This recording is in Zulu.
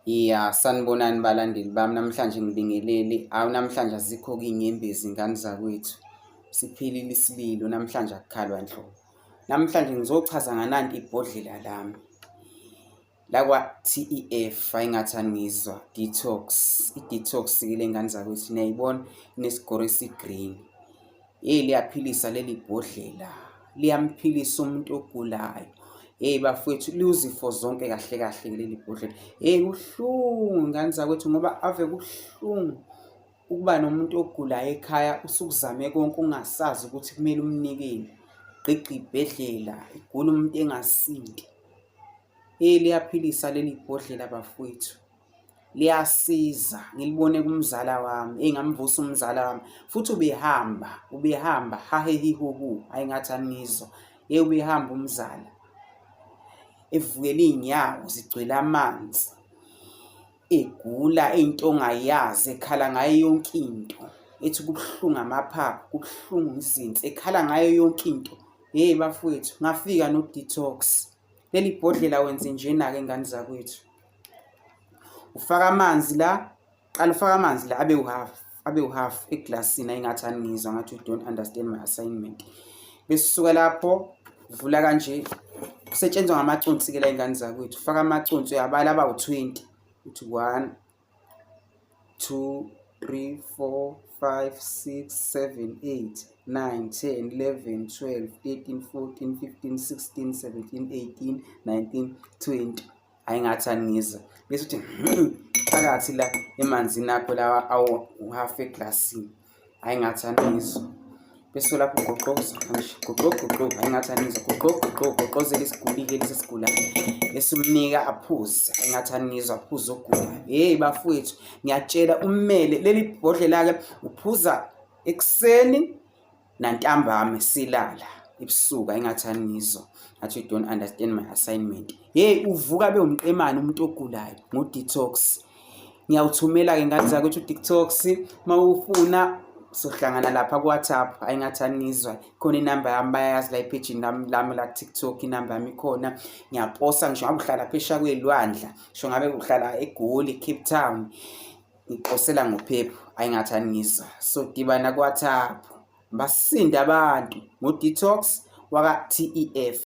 Ya, sanibonani balandeli bami, namhlanje ngibingelele. Awu, namhlanje azikho-ke iy'nyembezi ngane zakwethu. Siphilile isililo, namhlanje akukhalwa nhlobo. Namhlanje ngizochaza ngananti ibhodlela lami lakwa-T_E_F, hhayi ngathi aningizwa, detox. I-detox-ke le ngane zakwethu niyayibona inesigoro esi-green. Hheyi liyaphilisa leli bhodlela, liyamphilisa umuntu ogulayo. Hheyi bafowethu liwuzifo zonke kahle kahle leli bhodlela. Hheyi kubuhlungu ngane zakwethu ngoba ave kubuhlungu ukuba nomuntu ogulayo ekhaya usukuzame konke ungasazi ukuthi kumele umnikeni. Gqigqa ibhedlela, egula umuntu engasindi. Hheyi liyaphilisa leli bhodlela bafowethu. Liyasiza ngilibone kumzala wami. Eyi ngamvusa umzala wami futhi ubehamba ubehamba hahehihuhu, hhayi ngathi anizwa. Yeyi ubehamba umzala evukela iy'nyawo zigcwele amanzi, egula into ongayazi, ekhala ngayo yonke into, ethi kubuhlungu amaphaphu, kubuhlungu izinso, ekhala ngayo yonke into. Hheyi bafowethu, ngafika no-detox. Leli bhodlela wenze njena-ke ngane zakwethu. Ufaka amanzi la, qala ufake amanzi la abe uhalf, abe uhalf eglasini. Ayingathi aningizwa, ngathi you don't understand my assignment. Bese usuka lapho vula kanje, kusetshenzwa ngamaconsi-ke la ingane zakwethu. Ufaka amaconsi, uyabala abawu-20, uthi 1 2 3 4 5 6 7 8 9 10 11 12 13 14 15 16 17 18 19 20. Hhayi ngathi aningizwa. Bese uthi phakathi la emanzini akho lawa awu-half eglasini. Hhayi ngathi aningizwa. Bese lapho ugoqoza kanje, goqo goqo, hhayi ngathi aningizwa, goqo goqo, goqozela isiguli-ke lesi esigulayo. Bese umnika aphuze, hhayi ngathi aningizwa, aphuze ogulayo. Hheyi bafowethu, ngiyakutshela ummele leli bhodlela-ke uphuza ekuseni nantambama silala ebusuku. Ayingathi aningizwa, ngathi you don't understand my assignment. Hey, uvuka bewumqemane umuntu ogulayo ngo-detox. Ngiyawuthumela-ke ngane zakwethu u-detox, uma ufuna sohlangana lapha ku-WhatsApp. Hhayi ngathi anizwa, khona inamba yami bayayazi la ephejini lami lami la ku-TikTok, inamba yami ikhona. Ngiyaposa ngisho ngabe uhlala phesheya kwey'lwandla, ngisho ngabe uhlala eGoli, Cape Town, ngiposela ngophepho. Hhayi ngathi aningizwa, sodibana ku-WhatsApp. Basinde abantu ngo-detox waka-T_E_F.